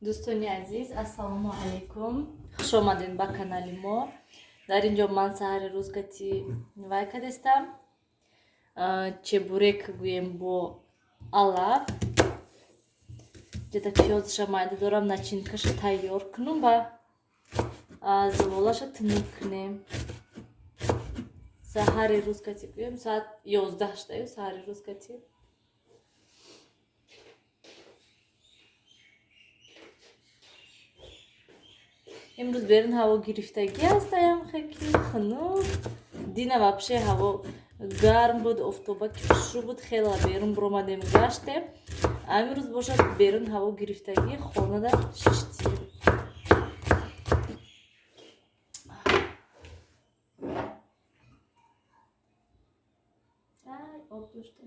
Дӯстони азиз, ассалому алайкум, хуш омадед ба канали мо. Дар ин ҷо ман саҳари рӯз кати вай кадестам, чебурек гӯем бо алаф. Ҷада пиёзша майда дорам, начинкаша тайёр кунум ба заволаша тунук кунем. Саҳари рӯз кати гӯем, соат 11 шудаю саҳари рӯз кати. Имрӯз берун ҳаво гирифтагӣ аст, аямхаки хунук. Дина вообще ҳаво гарм буд, офтоба ки хушрӯ буд, хела берун биромадем, гаштем. Имрӯз бошад, берун ҳаво гирифтагӣ, хонада шиштем. Об дошта.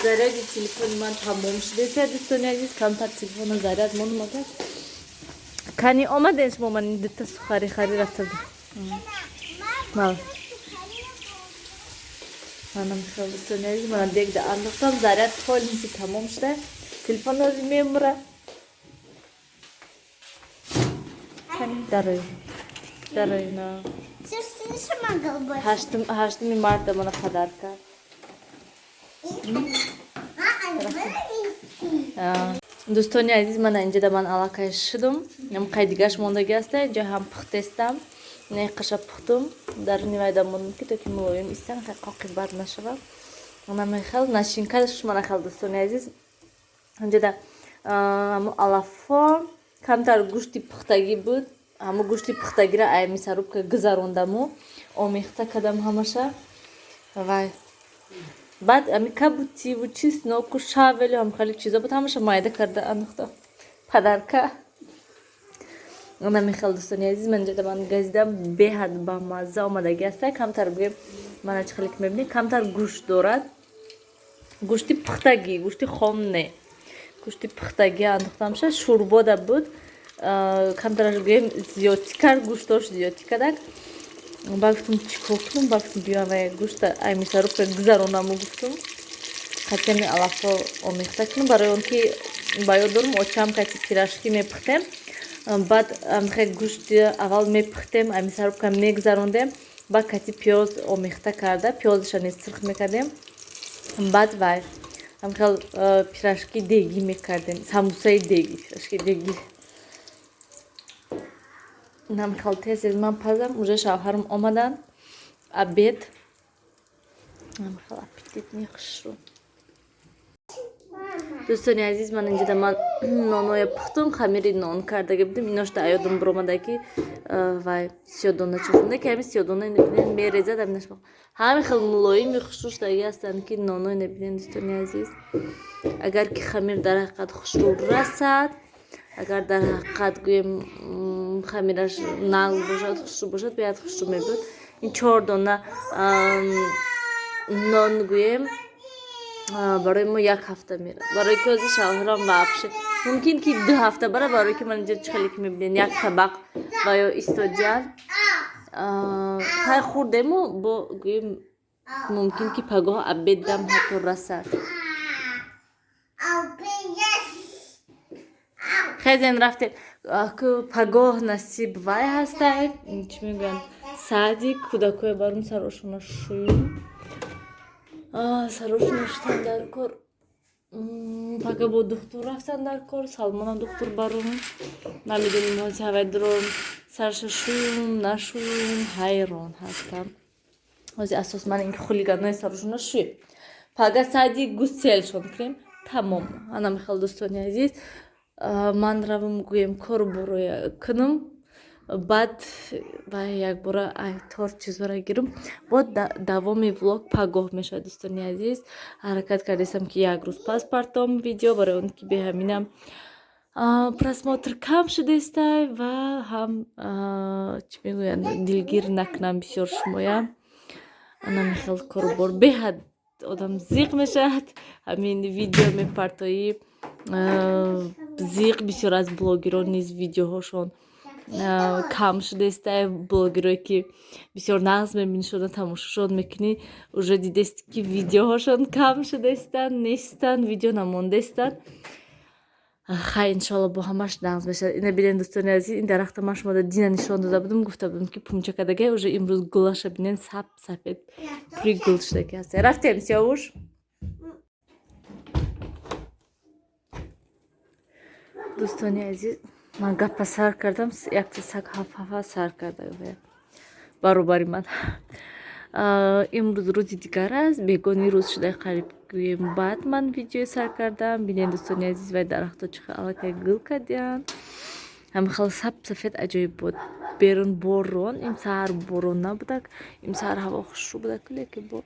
Заряди телефони ман тамом шудеса, дӯстони азиз, камтар телефона заряд мондум. Агар кани омаден шумо, ман дута сухари хари рафта будам. Манам хел, дӯстони азиз, мана дегда андохтам, заряд полностью тамом шуда, телефон ҳозир мемура. Кани дарои, дарои на. 8-уми марта мана подарка. Дӯстони азиз, мана инҷода ман аллакай шудум, қай дигаш мондагӣ аста. Инҷо ҳам пухтестам, не қаша пухтум, дар нивайда мондум, ки то ки мулоим истан, хел қоқи бад нашава. Мана мехел начинкаш, мана хел, дӯстони азиз, инҷода ҳамо алафо, камтар гӯшти пухтагӣ буд, ҳамо гӯшти пухтагиро ай мясорубка гузарондаму омехта кардам ҳамаша. Вай баъд ами кабутиву чесноку шавелю ҳам хеле чизо буд, ҳамаша майда карда андохтам. Подарка намехел, дӯстони азиз, ман инҷода ман газидам, беҳад бамазза омадагӣ аста. Камтар гӯем, мана чӣ хеле ки мебинед, камтар гӯшт дорад, гӯшти пухтагӣ, гӯшти хом не, гӯшти пухтагӣ андохтамша. Шӯрбода буд, камтараш гӯем зиёдтӣ кард, гӯштош зиёдтӣ кардак. Ба гуфтум, чӣ кор кунам? Ба гуфтум, биём ва гӯшта ай мясорубка гузаронаму, гуфтум, қатъиями алафҳо омехта кунам, барои он ки ба ёд дорум, очам кати пирожки мепухтем, баъд амхе гӯшти аввал мепухтем, ай мясорубка мегузарондем, баъд кати пиёз омехта карда, пиёзаша низ сирх мекардем, баъд вай амхел пирожки дегӣ мекардем, самбусаи дегӣ, пирожки дегӣ. Намхел тез тез ман пазам, уже шавҳарам омаданд, обед. Намхел аппетитный, хушрӯ. Дӯстони азиз, ман инҷода ман ноноя пухтум, хамири нон кардаги будем. Иношта аёдум биромада, ки вай сиёдона чӯхонда, ки ҳами сиёдона небинед, мерезад. Ҳаминаш ҳами хел мулоими хушрӯ шудаги ҳастанд, ки ноной небинед, дӯстони азиз. Агар ки хамир дар ҳақиқат хушрӯ расад, агар дар ҳақиқат гӯем, хамираш нағз бошад, хушрӯ бошад, бояд хушрӯ мебуд. Ин чор дона нон гӯем барои мо як ҳафта мерад, барои ки ҳозир шавҳарам вообще мумкин ки 2 ҳафта бара, барои ки ман инҷа чӣ хеле ки мебинед, як табақ ва ё истодиян хай хӯрдему, бо гӯем мумкин ки пагоҳ обедам ҳатто расад. Хезен, рафтем, пагоҳ насиб вай ҳастай, чӣ мегӯянд, садик кӯдакое барум, сарошона шӯюм, сарошона шутан дар кор. Пага бо духтур рафтан дар кор, Салмонам духтур барум. Намедонем, ҳози ҳавай дуром, сарша шӯюм, нашӯюм, ҳайрон ҳастам. Ҳози асос ман ин хулиганои сарошона шӯем, пага садик гуселшон кунем, тамом. Ана михел, дӯстони азиз, ман равам, гӯем, кору бороя кунам, баъд ва якбора ай тор чизора гирам. Бо давоми влог пагоҳ мешавад, дӯстони азиз. Ҳаракат кардастам, ки як рӯз пас партом видео, барои он ки беҳаминам. Просмотр кам шудестай ва ҳам, чӣ мегӯянд, дилгир накунам бисёр шумоя. Ана михел корубор, беҳад одам зиқ мешавад. Ҳамин видео мепартоӣ, зиқ. Бисёр аз блогерон низ видеоҳошон кам шудестай. Блогерое, ки бисёр нағз мебинишона, тамошошон мекунӣ, уже дидест, ки видеоҳошон кам шудестанд, нестанд, видео намондестанд. Хай, иншоалло, бо ҳамаш нағз мешавад. Ина бинен, дӯстони азиз, ин дарахта ман шумода дина нишон дода будам, гуфта будам, ки пумча кардагай. Уже имрӯз гулаша бинен, саб сафед пури гул шудаги ҳаст. Рафтем, Сиёвуш. Дӯстони азиз, ман гапа сар кардам, якта саг ҳаф-ҳафа сар карда баробари ман. Имрӯз рӯзи дигар аст, бегони рӯз шуда, қариб гӯем. Баъд ман видео сар кардам. Бинед, дӯстони азиз, вай дарахто чӣ хел аллакай гул кардиянд, ҳамихел саб сафед, аҷоиб буд. Берун борон, им саҳар борон набудак, им саҳар ҳаво хушрӯ будак, лекин бо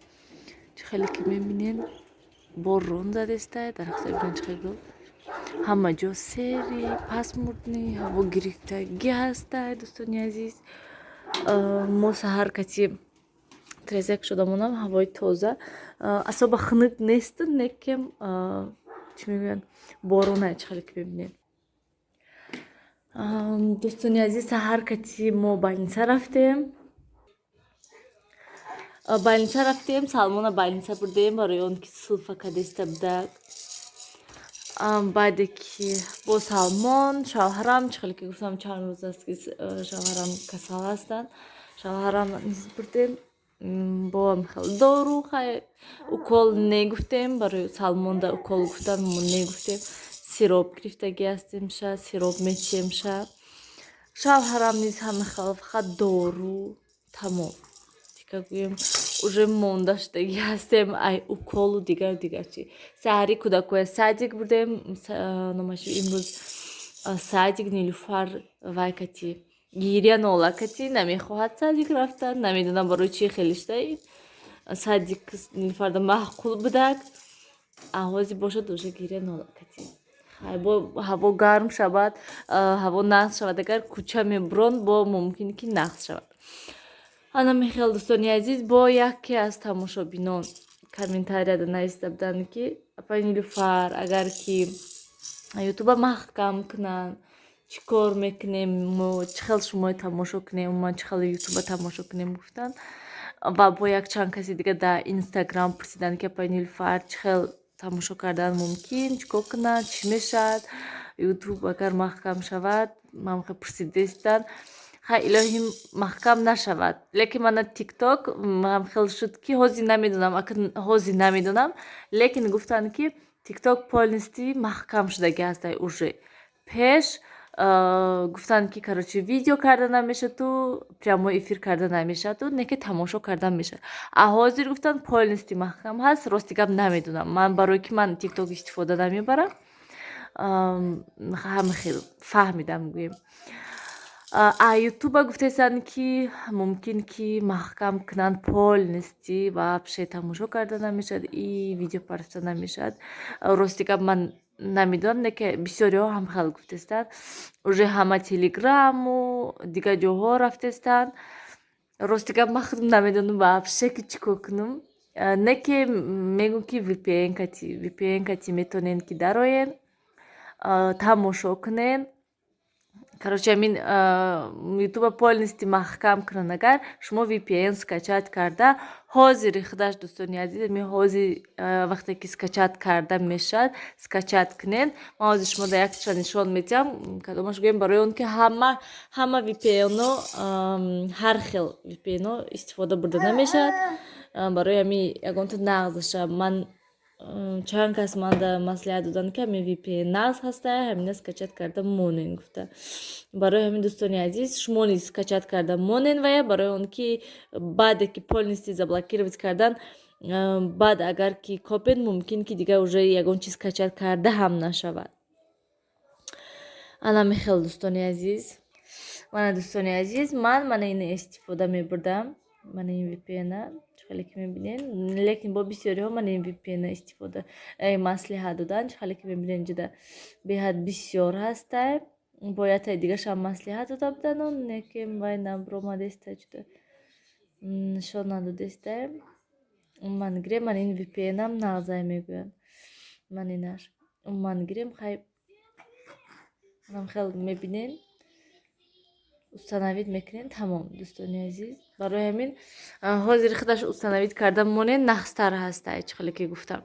чӣ хеле ки мебинед, борон задестай. Дарахто бинед, чӣ хел гул, ҳама ҷо сери пасмурдни ҳаво гирифтагӣ ҳастай. Дӯстони азиз, мо саҳар кати трезак шуда монам, ҳавои тоза, асоба хунук нест, некем, чӣ мегӯянд, борона, чӣ хеле ки мебинед. Дӯстони азиз, саҳар кати мо больница рафтем. Больница рафтем, Салмона больница бурдем, барои он ки сулфа кадеста будак. Баъде ки бо Салмон, шавҳарам, чӣ хеле ки гуфтам, чанд рӯз аст, ки шавҳарам касал ҳастанд, шавҳарам низ бурдем. Бо хел дору, хай, укол негуфтем, барои Салмонда укол гуфтан мо негуфтем, сироп гирифтагӣ ҳастем ша, сироп метиҳем ша. Шавҳарам низ ҳама хел, фақат дору, тамом. Дигар гӯем, уже монда шудагӣ ҳастем ай уколу дигар дигар чи. Саҳари кӯдакоя садик бурдем. Номаш, имрӯз садик Нилуфар вай кати гиря нола кати намехоҳад садик рафтан. Намедонам, барои чи хеле шуда, садик Нилуфарда маъқул будак, аҳози бошад, уже гиря нола кати. Бо ҳаво гарм шавад, ҳаво нағз шавад, агар кӯча мебурон, бо мумкин ки нағз шавад. Ана мехел, дӯстони азиз, бо яке аз тамошобинон комментарияда нависта буданд, ки апай Нилуфар, агар ки Ютуба маҳкам кунанд, чӣ кор мекунем мо, чӣ хел шуморо тамошо кунем, умуман чӣ хел Ютуба тамошо кунем, гуфтанд. Ва бо якчанд каси дига дар Инстаграм пурсиданд, ки апай Нилуфар, чӣ хел тамошо кардан мумкин, чӣ кор кунанд, чӣ мешавад, Ютуб агар маҳкам шавад, ман пурсидестанд. Хай, илоҳӣ, маҳкам нашавад, лекин мана Тикток ҳамхел шуд, ки ҳозир намедонам, ҳозир намедонам, лекин гуфтанд, ки Тикток полностью маҳкам шудагӣ ҳастай. Уже пеш гуфтанд, ки, короче, видео карда намешаваду прямой эфир карда намешаваду не ки тамошо карда мешавад, а ҳозир гуфтанд, полностью маҳкам ҳаст. Рости гап, намедонам ман, барое ки ман Тикток истифода намебарам. Ҳама хел фаҳмидам, гӯем. А Ютуба гуфтаистанд, ки мумкин ки маҳкам кунанд полностью, вообще тамошо карда намешавад и видео партофта намешавад. Рости гап, ман намедонам, не ки бисёриҳо ҳам хел гуфтаистанд. Уже ҳама Телеграму дигар ҷоҳо рафтаистанд. Рости гап, ман худам намедонам вообще, ки чӣ кор кунам. Не ки мегӯм, ки VPN кати метавонед, ки дароен, тамошо кунед. Короче, ҳамин Ютуба полностью маҳкам кунанд агар, шумо VPN скачать карда, ҳозири худаш, дӯстони азиз, ҳамин ҳозир, вақте ки скачать карда мешавад, скачать кунед. Ман ҳозир шумо дар якча нишон медиҳам, кадомаш гӯем, барои он ки ҳама VPN-о, ҳар хел VPN-о истифода бурда намешавад. Барои ҳамин ягонта нағзаша ман, чанд кас манда маслиҳат доданд, ки ҳамин VPN нағз ҳаста, ҳамина скачать карда монен, гуфта. Барои ҳамин, дӯстони азиз, шумо низ скачать карда монен вая, барои он ки баъде ки полностью заблокировать кардан, баъд агар ки копед, мумкин ки дигар уже ягон чиз скачать карда ҳам нашавад. Ана мехел, дӯстони азиз. Мана, дӯстони азиз, ман мана ина истифода мебурдам. Мана ин VPN-а, чӣ хеле ки мебинед, лекин бо бисёриҳо мана ин VPN-а истифода маслиҳат додан. Чӣ хеле ки мебинед, инҷода беҳад бисёр ҳастай. Бо ятаи дигашам маслиҳат дода будану, лекин вай набуромадеста, чудо нишон надодестай. Ман гирем, ман ин VPN-ам нағзай мегӯянд. Ман инаш ман гирем, хай, хел мебинен, установить мекунем, тамом. Дӯстони азиз, барои ҳамин ҳозир худаш установить карда монен, нағзтар ҳастай, чӣ хеле ки гуфтам.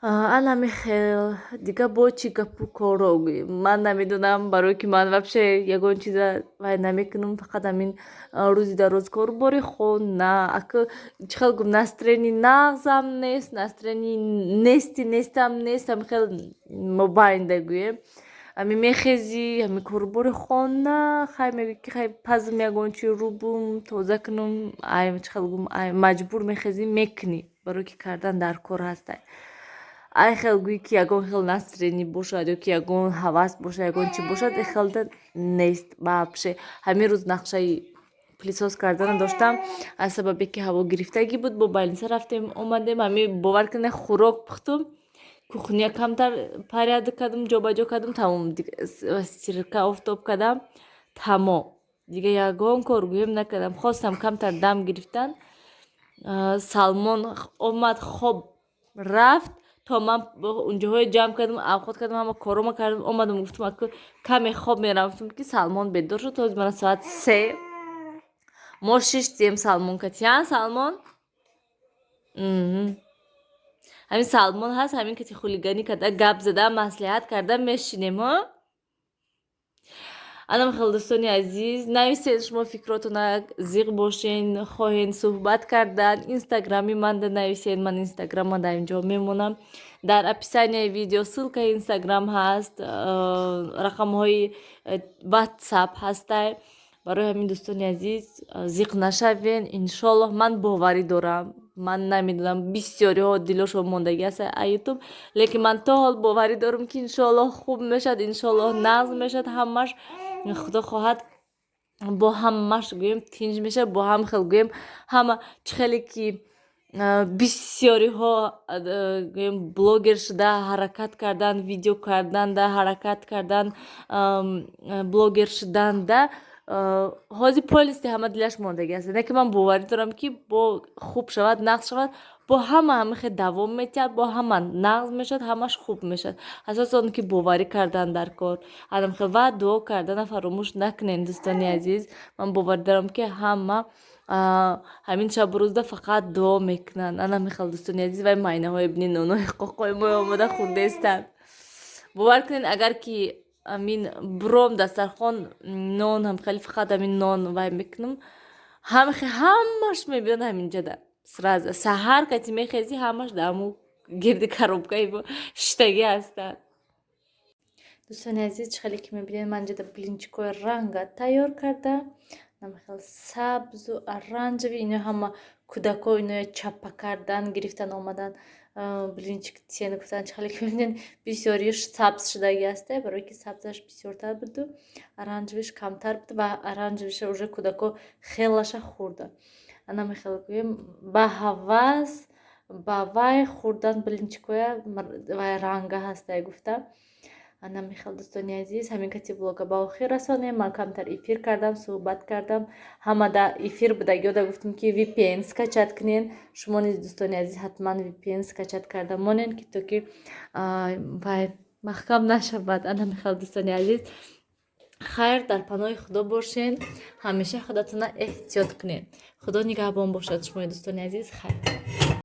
Анами хел. Дига бо чӣ гапу корро гӯем, ман намедонам, барое ки ман вообще ягон чиза вай намекунам, фақат ҳамин рӯзи дароз корубори хона. Ака, чӣ хел гум, настроение нағзам нест, настроение нести нестам нест. Ҳами хел мобайнда гӯем, ҳами мехезӣ, ҳами корубори хона, хай, мегӯӣ ки хай, пазм, ягон чи рӯбум, тоза кунам. Ай, чӣ хел гум, ай маҷбур мехезӣ, мекунӣ, барое ки кардан дар кор ҳастай. Ай хел гӯӣ ки ягон хел настроение бошад ё ки ягон ҳавас бошад, ягон чӣ бошад, э хелда нест вообще. Ҳамин рӯз нақшаи пылесос кардана доштам, аз сабабе ки ҳаво гирифтагӣ буд, бо больница рафтем, омадем. Ҳами, бовар кунед, хӯрок пухтум, кухня камтар порядок кардам, ҷобаҷо кардам, тамом. Стирка офтоб кардам, тамом. Дига ягон кор гӯем накардам. Хостам камтар дам гирифтан. Салмон омад, хоб рафт, то ман унҷоҳое ҷамъ кардам, авқот кардам, ҳама корома кардам, омадам, гуфтам, аку каме хоб мерам. Гуфтам, ки Салмон бедор шуд. Ҳозир мана соат 3, мо шиштем Салмон катиян. Салмон, ҳамин Салмон ҳаст, ҳамин кати хулиганӣ карда, гап зада, маслиҳат карда мешинем. Ҳо, анам хел. Дӯстони азиз, нависед шумо фикротона, зиқ бошен, хоҳен суҳбат кардан, инстаграми манда нависед. Ман инстаграма дар инҷо мемонам, дар описанияи видео ссылкаи инстаграм ҳаст, рақамҳои ватсап ҳастай. Барои ҳамин, дӯстони азиз, зиқ нашавен. Иншоллоҳ, ман боварӣ дорам. Ман намедонам, бисёриҳо дилошон мондагӣ аст ютуб, лекин ман то ҳол боварӣ дорам, ки иншоаллоҳ хуб мешавад, иншоаллоҳ нағз мешавад ҳамаш. Худо хоҳад, бо ҳамаш гӯем тинҷ мешавад, бо ҳам хел гӯем, ҳама чӣ хеле ки бисёриҳо гӯем блогер шуда ҳаракат кардан, видео карданда ҳаракат кардан, блогер шуданда, ҳозир полностью ҳама дилаш мондагӣ аст. Не ки ман боварӣ дорам, ки бо хуб шавад, нағз шавад, бо ҳама ҳама хел давом метиҳад, бо ҳама нағз мешавад, ҳамаш хуб мешавад. Асоси он ки боварӣ кардан дар кор, анам хел ва дуо кардана фаромӯш накунед, дӯстони азиз. Ман боварӣ дорам, ки ҳама ҳамин шабу рӯзда фақат дуо мекунанд. Ана хел, дӯстони азиз. Вай майнаҳои бини, нонои қоқои мои омода хӯрдаистанд. Бовар кунед, агар ки амин бром дастархон нон ҳам хеле, фақат ҳамин нон вай мекунам, ҳамаш мебиёд ҳаминҷада сразу. Саҳар кати мехезӣ, ҳамаш дар ҳамун гирди коробкаи шиштагӣ ҳастанд. Дӯстони азиз, чӣ хеле ки мебинед, ман инҷода блинчикҳои ранга тайёр кардам, хел сабзу оранжевый. Ино ҳама кӯдакҳо иноя чаппа кардан гирифтан, омадан, блинчик тиен гуфтан. Чӣ хеле ки мебинед, бисёриш сабз шудагӣ аста, барое ки сабзаш бисёртар буду, оранжевыйш камтар буд ва оранжевыйша уже кӯдакҳо хелаша хӯрда. Ана мехел гӯем, ба ҳавас ба вай хӯрдан блинчикҳоя, вай ранга ҳастай гуфта. Ана мехел, дӯстони азиз, ҳамин кати блога ба охир расонем. Ман камтар эфир кардам, суҳбат кардам. Ҳама да эфир будагиёда гуфтем, ки VPN скачать кунен. Шумо низ, дӯстони азиз, ҳатман VPN скачать карда монен, ки то ки вай маҳкам нашавад. Ана мехел, дӯстони азиз, хайр, дар паноҳи Худо бошен, ҳамеша худатона эҳтиёт кунед. Худо нигаҳбон бошад шумои, дӯстони азиз, хайр.